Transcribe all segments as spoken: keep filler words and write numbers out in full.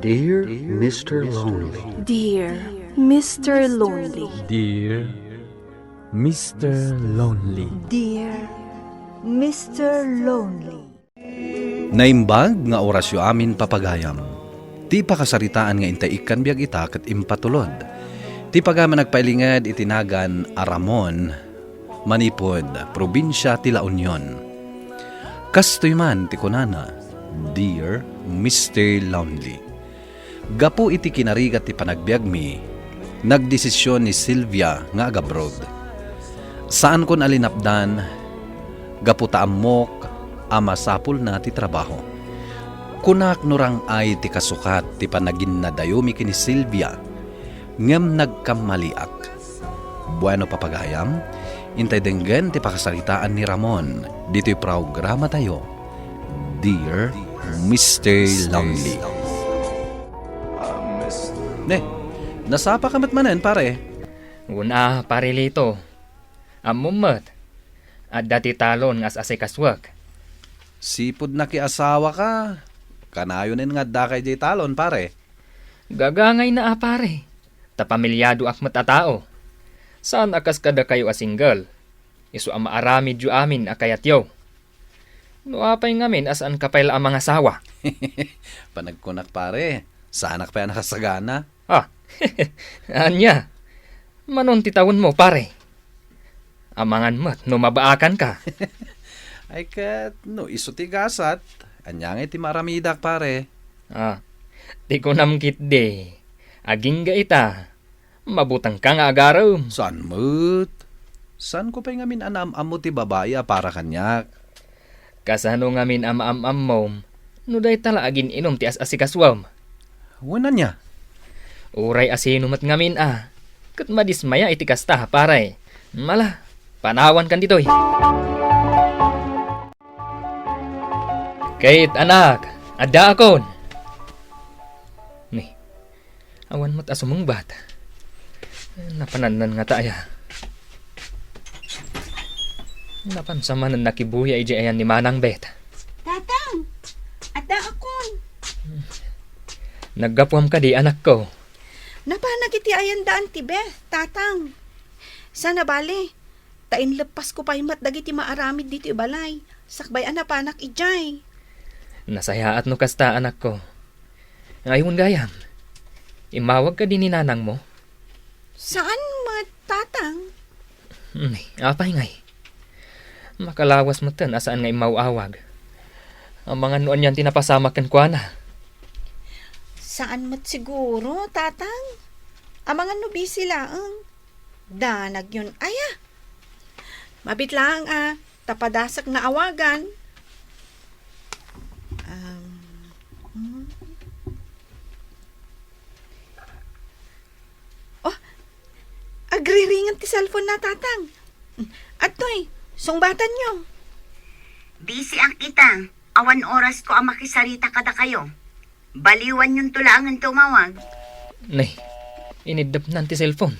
Dear Mister Lonely. Dear Mister Lonely. Dear Mister Lonely. Dear Mister Lonely. Naimbag nga orasyo amin, papagayam. Ti pakasaritaan nga intay ikkan biag ita ket impatulod. Ti pagayam a nagpailinged iti nagan a Ramon, manipud probinsia ti La Union. Kastoy man ti kunana, Dear Mister Lonely. Gapu iti kinarigat ti panagbiagmi, nagdesision ni Silvia nga agabroad. Saankon a linapdan, gapu ta ammok a masapulna ti trabaho. Kunak no rang-ay ti kasukat ti panaginnadayomi ken ni Silvia, ngem nagkammaliak. Bueno, papagayam, intay denggen ti pakasaritaan ni Ramon ditoy programatayo, Dear Mister Lonely. Ne, nasapa ka met manen, pare? Una, pare Lito. Ammom met, adda ti talon nga as-asikasuek. Sipud nakiasawa ka, kanayonen nga adda kay diay talon, pare. Gagangayna a, pare, ta pamiliadoak met a tao. Saan a kas kadakayo a single, isu a maaramidyo amin a kayatyo. No apay ngamin a saan ka pay la a mangasawa? Panagkunak, pare, saanak pay a nakasagana. Ah, ania? Manon ti tawenmo, pare? Amangan met no mabaakan ka. Ay ket, no isu ti gasat, ania ngay ti maaramidak, pare? Ah, ti kunam ketdi, agingga ita, mabutengka nga agarem. Saan met? Saanko pay ngamin a naam-ammo ti babai a para kaniak. Kasano ngamin a maam-ammom no dayta la agin-inum ti as-asikasuem? Wen ania? Uray a sino met ngamin a, ket madismaya iti kasta, pare. Mala, panawankan ditoy. Kate, anak, addaakon. Ni, awan met a sumungbat. Napanannan ngata aya. Napan sa manen nakibuya idiay ayan ni Manang Bet. Tatang, addaakon. Naggapuam kadi, anakko? Napanak iti ayan daan ti Beth, Tatang. Sana bale, ta inleppasko pay met dagiti maaramid ditoy balay, sakbay a napanak idiay. Nasayaat no kasta, anakko. Ay, wen gayam, immawag kadi ni nanangmo? Saan met, Tatang. Hmm, apay ngay? Makalawas metten a saan nga immaw-awag. Amangan no anian ti napasamak kenkuana. Saan met siguro, Tatang. Amangan no busy laeng. Danagyon aya. Mabit laeng a, ta padasek nga awagan. Um, hmm. Oh, agriringan ti cellphone na, Tatang. Adtoy, sungbatanyo. Busy ak ita. Awan orasko a makisarita kadakayo. Baliwanyonto laengen ti umawag. Nay, iniddepnan ti cellphone.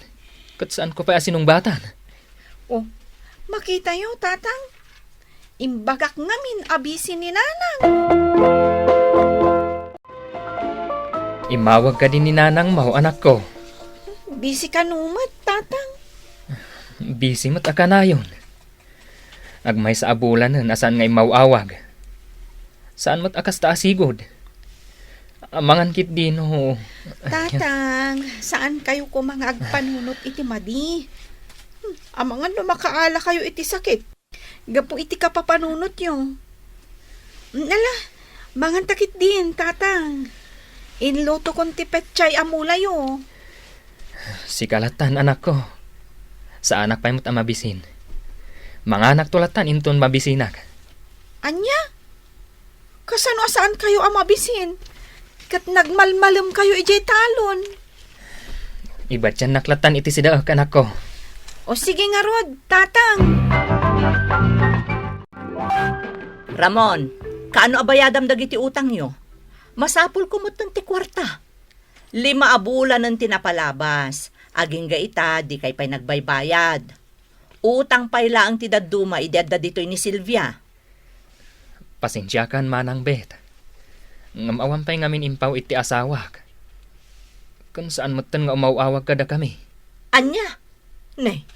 Ket saanko pay a sinungbatan. Oh, makitayo, Tatang. Imbagak ngamin a busy ni Nanang. Immawag kadi ni Nanangmo, anakko? Busy kano met, Tatang. Busy met a kanayon. Agmaysa a bulanen a saan nga immaw-awag. Saan met a kasta a sigud. Amangan ketdi no... Tatang, saan kayo koma nga agpanunot iti madi? Hmm, amangan no makaala kayo iti sakit gapu iti kapapanunotyo. Nala, manganta ketdin, Tatang. Inlutokon ti petsay a mulayo. Sika lattan, anakko. Saanak pay met a mabisin. Manganakto lattan inton mabisinak. Ania? Kasano a saan kayo a mabisin? Ket nagmalmalem kayo idiay talon. Ibatiannak lattan iti sidaek, anakko. O sige ngarud, Tatang. Ramon, kaano a bayadam dagiti utangyo? Masapulko metten ti kuarta. Lima a bulanen ti napalabas. Agingga ita, dikay pay nagbaybayad. Utang pay laeng ti dadduma idi adda ditoy ni Silvia. Pasensiakan, Manang Bet. Ngem awan pay ngamin impaw iti asawak. Ken saan metten nga umaw-awag kadakami. Ania? Ne,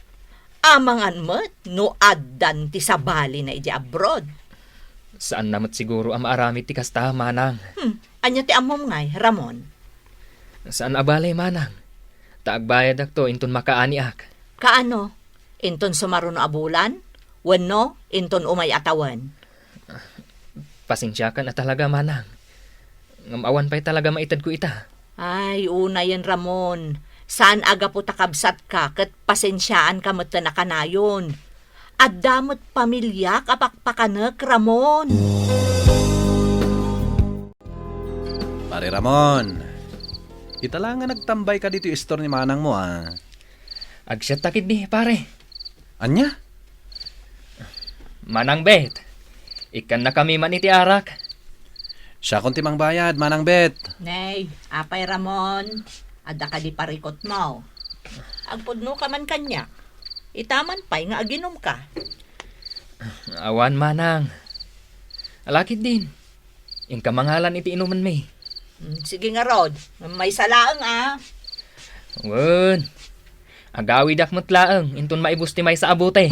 amangan met no addan ti sabalina idiay abroad. Saanna met siguro a maaramid ti kasta, manang. Hmm, ania ti ammom ngay, Ramon? Saan a bale, manang. Ta agbayadakto inton makaaniak. Kaano? Inton sumaruno a bulan? Wenno inton umay a tawen? Pasensiakan a talaga, manang. Ngem awan pay talaga maitedko ita. Ay, unayen, Ramon. Saan a gapu ta kabsatka ket pasensiaanka metten a kanayon. Adda met pamiliak a pakpakanek, Ramon. Pare Ramon, ita la nga nagtambayka ditoy istor ni manangmo, a. Agsiatta ketdi, pare. Ania? Manang Bet, ikkannakami man iti arak. Siakon ti mangbayad, Manang Bet. Nay, apay Ramon, adda kadi parikutmo? Agpudnoka man kaniak. Ita man pay nga aginumka. Awan, manang. Ala ketdin. Inka mangalan iti inumenmi. Mm, sige ngarud. Maysa laeng, a. Wen. Agawidak met laeng inton maibus ti maysa a bote.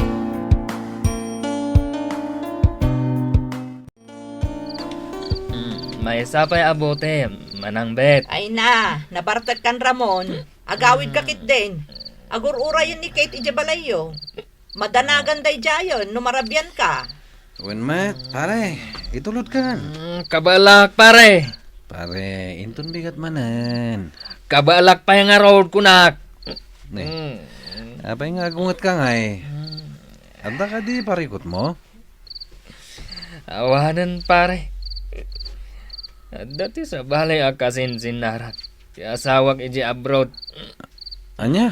Mm, maysa pay a bote, Manang Bet. Ay na, nabartekkan, Ramon. Agawidka ketdin. Agur-urayen ni Kate idiay balayyo. Madanagan daydiayen no marabianka. Wen met, pare, itulodkan. Mm, kabaelak, pare. Pare, inton bigat manen. Kabaelak pay ngarud, kunak. Ne. Mm. Apay nga agungetka ngay? Mm. Adda kadi parikutmo? Awanen, pare. Adda ti sabali a kasinsinnarak ti asawak idiay abroad. Ania?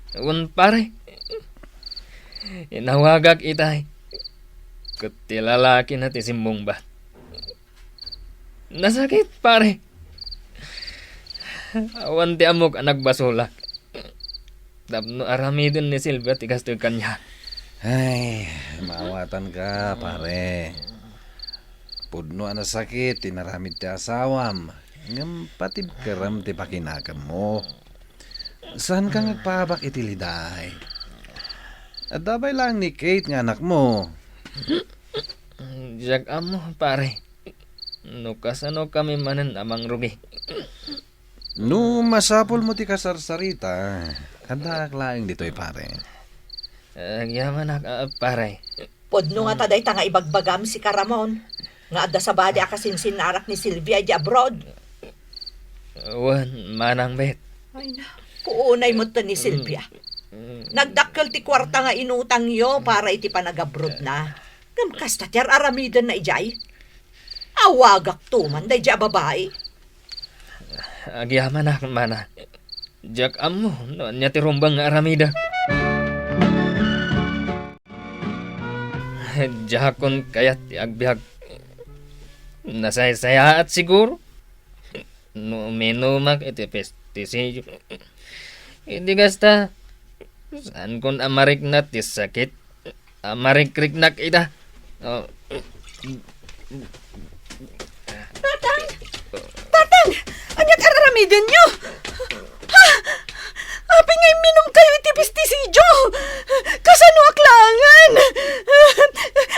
Wen, pare. Inawagak itay. Ket ti lalakina ti simmungbat. Nasakit, pare. Awan ti ammok a nagbasolak. Tapno aramiden ni Silvia ti kastoy kaniak. Ay, maawatanka, pare. Pudno a nasakit ti inaramid ti asawam, ngem patibkerem ti pakinaganmo. Saanka nga agpaabak iti liday. Adda pay laeng ni Kate nga anakmo. Diak ammo, pare. No kasano kami manen a mangrugi. No masapulmo ti kasarsarita, addaak laeng ditoy, pare. Agyamanak, a, pare. Pudno ngata dayta nga ibagbagam, sika Ramon, nga adda sabali a kasinsinnarak ni Silvia idiay abroad. Wen, Manang Bet. Ay na, kuunay met ni Silvia. Mm. Nagdakkel ti kuarta nga inutangyo para iti panagabrodna. Ngem kasta ti ar-aramidenna idiay. Awagakto man daydiay a babai. Agyamanak, mana. Diak ammo no ania ti rumbeng nga aramidek. Diakon kayat ti agbiag. Nasaysayaat siguro no uminumak iti pestisidio. Iti kasta, saankon a marikna ti sakit a marikriknak ita. Oh. Tatang! Tatang! Ania ti ar-aramidenyo? Ha? Apay nga imminumkayo iti pestisidio? Kasanoak laengen?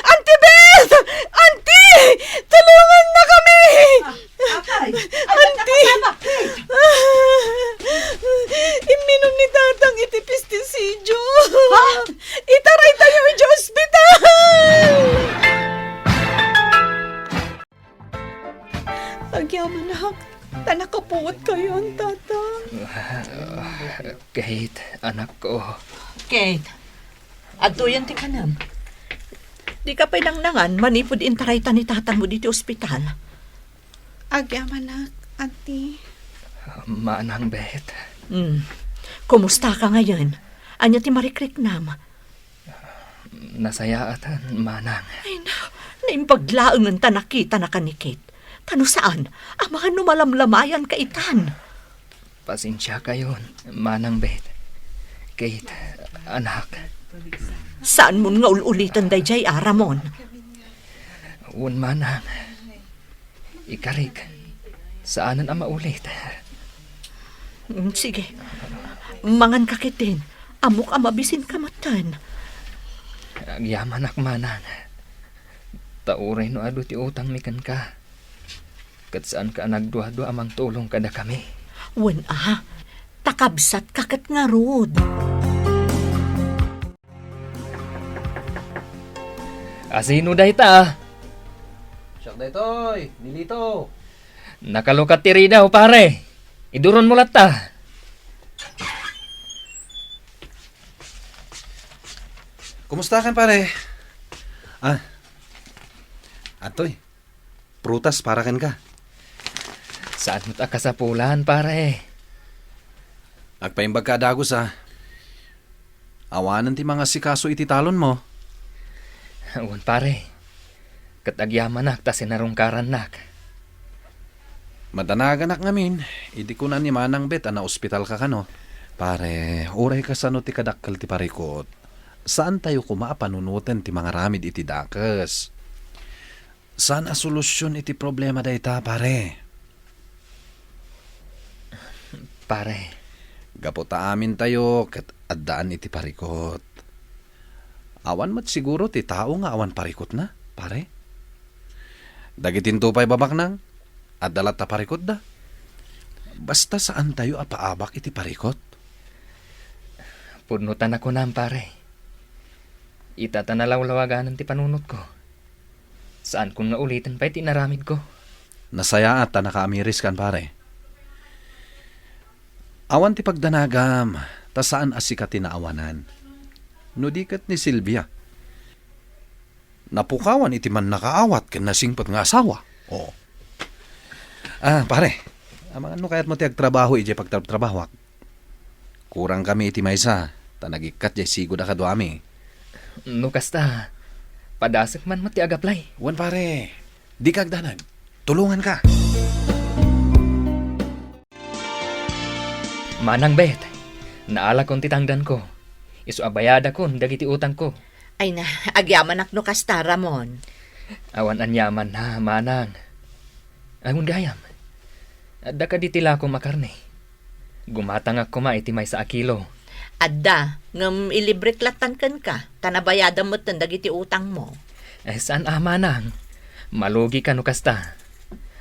Auntie Beth! Auntie! Tulongannakami! Apay, ania ti Auntie! Imminum ni Tatang iti pestisidio. Ha? Itaraytayo idiay ospital! Agyamanak, ta nakapuotkayon, Tatang. Kate, anakko. Kate, adtoyen ti kanem. Dika pay nangnangan manipud intarayta ni tatangmo ditoy ospital. Agyamanak, Auntie. Manang Bet. Hmm. Kumustaka ngayen? Ania ti marikriknam? Nasayaatan, Manang. Ay na, naimbag laengen ta nakitanaka ni Kate. Ta no saan, amangan no malamlamayanka itan. Pasensiakayon, Manang Bet. Kate, anak. Saanmon nga ul-uliten daydiay, a, Ramon? Wen, Manang. Ikarik, saanen a maulit. Mm, sige. Manganka ketdin. Ammok a mabisinka metten. Agyamanak, manang. Ta uray no adu ti utangmi kenka, ket saanka a nagduadua a mangtulong kadakami. Wen a, ta kabsatka ket ngarud. Asino dayta? Siak daytoy, ni Lito. Nakalukat ti ridaw, pare. Iduronmo latta. Kumustakan, pare? Ah, atoy. Prutas para kenka. Saan met a kasapulan, pare? Agpaimbagka a dagus, a. Awanen ti mangasikaso iti talonmo. Wen, pare. Ket agyamanak ta sinarungkarannak. Madanaganak ngamin, idi kuna ni Manang Bet a naospitalka kano. Pare, uray kasano ti kadakkel ti parikut, saantayo koma a panunoten ti mangaramid iti dakes. Saan a solusion iti problema dayta, pare? Pare. Gapu ta amintayo ket addaan iti parikut. Awan met siguro ti tao nga awan parikutna, pare. Dagitinto pay babaknang, adda latta parikutda. Basta saantayo a paabak iti parikut. Pudno ta nakunam, pare. Ita ta nalawlawaganan ti panunotko. Saankon nga uliten pay ti inaramidko. Nasayaat ta nakaamiriskan, pare. Awan ti pagdanagam, ta saan a sika ti naawanan. No di ket ni Silvia. Napukawan iti mannakaawat ken nasingpet nga asawa. Oo. Ah, pare, amangan no kayatmo ti agtrabaho idiay pagtrabtrabahoak. Kurangkami iti maysa, ta nagikkat diay sigud a kaduami. No kasta, padasek man met ti agaplay. Wen, pare, dika agdanag. Tulonganka. Manang Bet, naalakon ti tangdanko. Isu a bayadakon dagiti utangko. Ay na, agyamanak no kasta, Ramon. Awan aniaman na, manang. Ay, wen gayam. Adda kadi ti lakom a karne? Gumatangak koma iti maysa a kilo. Adda, ngem ilibrek lattan kenka, ta nabayadam metten dagiti utangmo. Eh, saan a, manang? Malugika no kasta.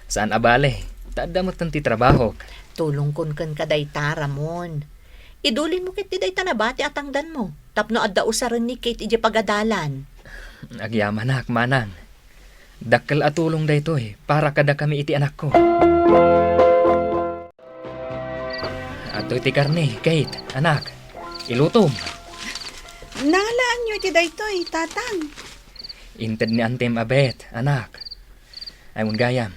Saan a bale, ta adda metten ti trabahok. Tulongkon kenka dayta, Ramon. Idulinmo ketdi dayta nabati a tangdanmo, tapno adda usaren ni Kate idiay pagadalan. Agyamanak, manang. Dakkel a tulong daytoy para kadakami iti anakko. Adtoy ti karne, Kate, anak. Ilutom. Nangalaanyo iti daytoy, Tatang? Inted ni Antem a Bet, anak. Ay, wen gayam.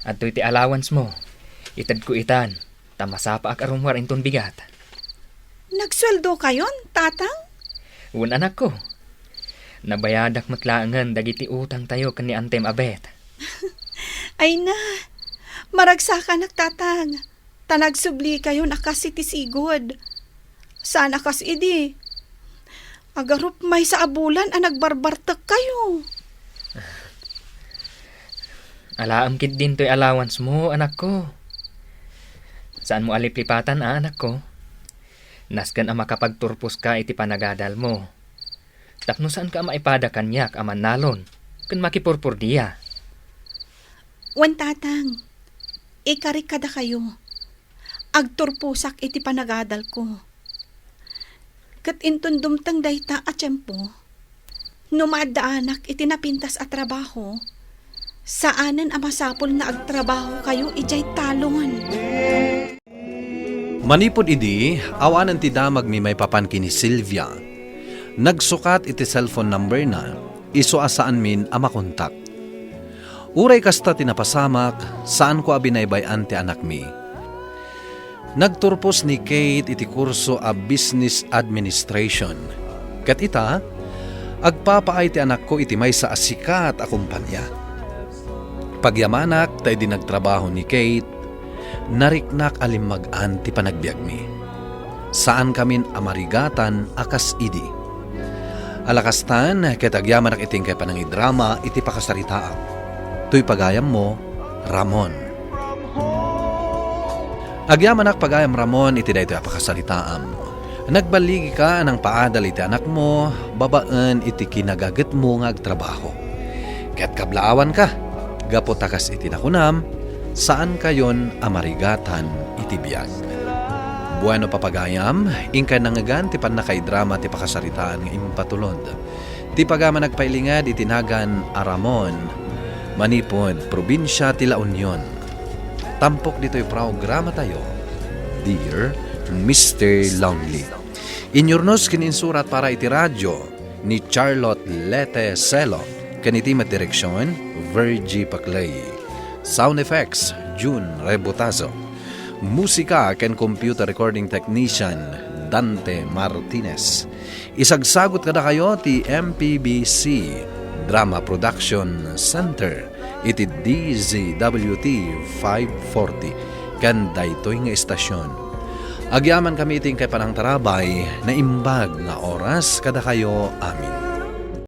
Adtoy ti allowance mo. Itedko itan, ta masapaak a rummuar inton bigat. Nagsueldokayon, Tatang? Wen, anakko. Nabayadak met laengen dagiti utangtayo ken ni Antem a Bet. Ay na, maragsakanak, Tatang. Ta nagsublikayon a kas iti sigud. Saan a kas idi. Agarup maysa a bulan a nagbarbartekkayo. Alaem ketdin toy allowance mo, anakko. Saanmo a liplipatan, a, anakko. Nasken a makapagturposka iti panagadalmo. Tapno saanka a maipada kaniak a mannalon ken makipurpurdia. Wen, Tatang, ikarik kadakayo. Agturposak iti panagadalko. Ket inton dumteng dayta a tiempo, no maaddaanak iti napintas a trabaho, saanen a masapul nga agtrabahokayo idiay talon. Manipud idi, awanen ti damagmi maipapan ken ni Silvia. Nagsukat iti cellphone number na, isu a saanmin a makontak. Uray kasta ti napasamak, saanko a binaybay-an ti anakmi. Nagturpos ni Kate iti kurso a Business Administration. Ket ita, agpapaay ti anakko iti maysa a sikat a kompania. Pagyamanak ta idi nagtrabaho ni Kate, nariknak a limmag-an ti panagbiagmi. Saankamin a marigatan a kas idi. Ala kastan, ket agyamanak iti inkay panangidrama iti pakasaritaak. toy pagayammo, Ramon. Agyamanak pagayam Ramon iti daytoy a pakasaritaam. Nagballigika a nangpaadal iti anakmo babaen iti kinagagetmo nga agtrabaho. Ket kablaawanka, gapu ta kas iti nakunam, saankayon a marigatan iti biag. Bueno, papagayam, inkay nangngegan ti pannakaidrama ti pakasaritaan nga impatulod. Ti pagayam a nagpailinged iti nagan a Ramon, manipud probinsia ti La Union. Tampok ditoy programatayo, Dear Mister Lonely. Inyurnos ken insurat para iti radyo ni Charlotte Lete Celo, ken iti met direksion, Virgie Paclay. Sound effects, June Rebotazo. Musika ken computer recording technician, Dante Martinez. Isagsagut kadakayo ti M P B C Drama Production Center iti D Z W T five forty ken daytoy nga estasion. Agyamankami iti inkay panangtarabay, naimbag nga oras kadakayo amin.